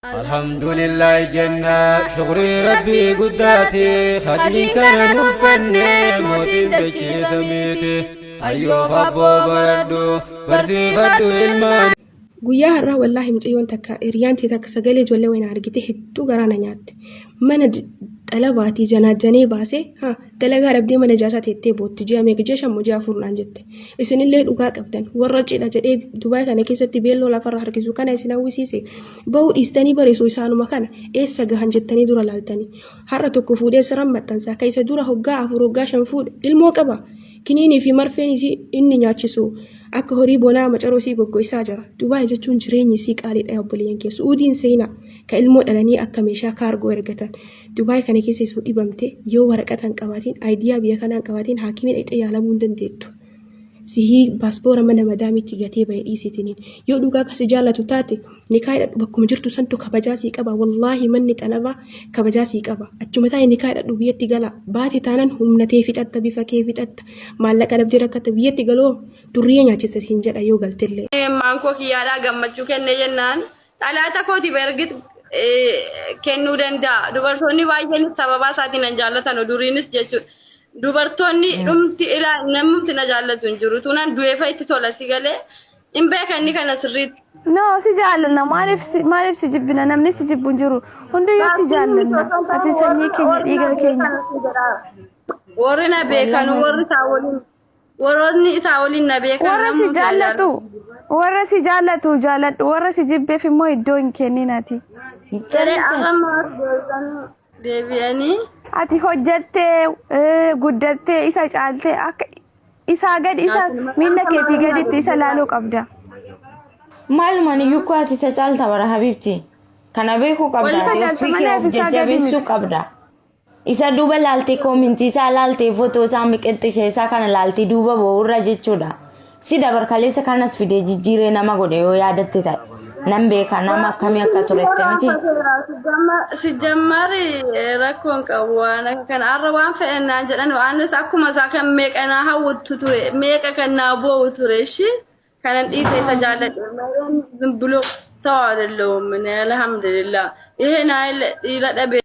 Alhamdulillah jenna shukrii rabbii guddaati hadiin kana nuuf kenne mootiin dachee samiiti hayyoof abboo baradhu barsiifadhu ilmaan. Guyyaa har'aa wallaahi mucayyoon takka hiriyaan tee takka sagalee ijoollee wayina argite hedduu garaa na nyaatte. Mana xalabaatii janaajjanee baasee ha dalagaa dhabdee mana ijaarsaa teettee bootti ji'a meeqa ji'a 5 moo ji'a 4 naan jette. Isinillee dhugaa qabdan warra cidha jedhee Dubaay kana keessatti beelloo lafarra harkisu kana isin hawwisiise bahuu dhiistanii bareessu isaanuma kana eessa gahan jettanii dura laaltanii. Har'a tokko fuudhee siran maxxansa ka isa dura hoggaa 4 hoggaa 5 fuudhe ilmoo qaba. Kiniinii fi marfeen isii inni nyaachisu akka horii bonaa macaroo isii goggoysaa jira. Dubaay jechuun jireenyi isii qaaliidha yaa obboleeyyan kiyya. Su'uudiin seenaa ka ilmoo dhalanii akka meeshaa kaargoo ergatan. Dubaay kana keessa isoo dhibamte yoo waraqata hin qabaatiin ayidiyaa biyya kanaa hin qabaatiin haakimii dhaqxee yaalamuu hin dandeettu. Sihii paaspoora mana madaamiitti gatee bahe dhiisitiniin. Yoo dhugaa ka si jaallatu taate nikaa hidhadhu bakkuma jirtu santu kabajaa sii qaba. Wallaahi manni xalabaa kabajaa sii qaba. Achuma taa'e nikaa hidhadhu biyyatti gala. Baate taanan humna tee fixatta bifa kee fixatta maallaqa dhabdee rakkatta biyyatti galoo durriyyee nyaachista siin jedha yoo galtellee. Maankoo kiyyaadhaa gammachuu kennee jennaan Xalaata kooti bergit kennuu danda'a. Dubartoonni baay'een sababaa isaatiin nan jaallatan duriinis jechuudha. Dubartoonni dhumti ilaa namumti na jaallatu hin jiru. Tunan du'eefa itti tola si galee hin beeka inni kana sirriitti. No, si jaallanna. Maaliif si jibbina? Namni si jibbu hin jiru. Hundiyyuu si jaallanna. Ati sanyii keenya, dhiiga keenya. Warri na beekan warri isaa waliin Warroonni isaa waliin na beekan Warra si namuu si jaallatu warra si jaallatu jaalladhu warra si jibbeef immoo iddoo hin kennin ati. Jedhee har'a maaf deebi'anii Ati hojjattee guddattee isa caaltee akka isaa gadi isa miilla keetii gaditti isa laaluu qabda. Maalumaan iyyuu koo ati isa caalta bara habibti. Kana beekuu qabda. Isa Ati caalta ofii malee kee ati of isaa gadi jajjabeessuu miti. qabda. Isa duuba laaltee koomintii isaa laaltee footoo isaa miqixxishee isaa kana laaltee duuba boo'urra jechuudha. Si dabar kaleessa kanas fidee jijjiiree nama godhe yoo yaadatte ta'e. Nan beeka nama akkamii akka turette miti. Sijjammari rakkoon qabu waan akka kana har'a waan fedhan naan jedhan waanis akkuma isaa kan meeqa naa hawwattu ture meeqa kan naa boo'u ture ishii kanan dhiise isa jaalladhe malee ዝም ብሎ ሰው አይደለሁም እኔ አልሐምዱሊላህ ይሄን አይል dhiira dhabe.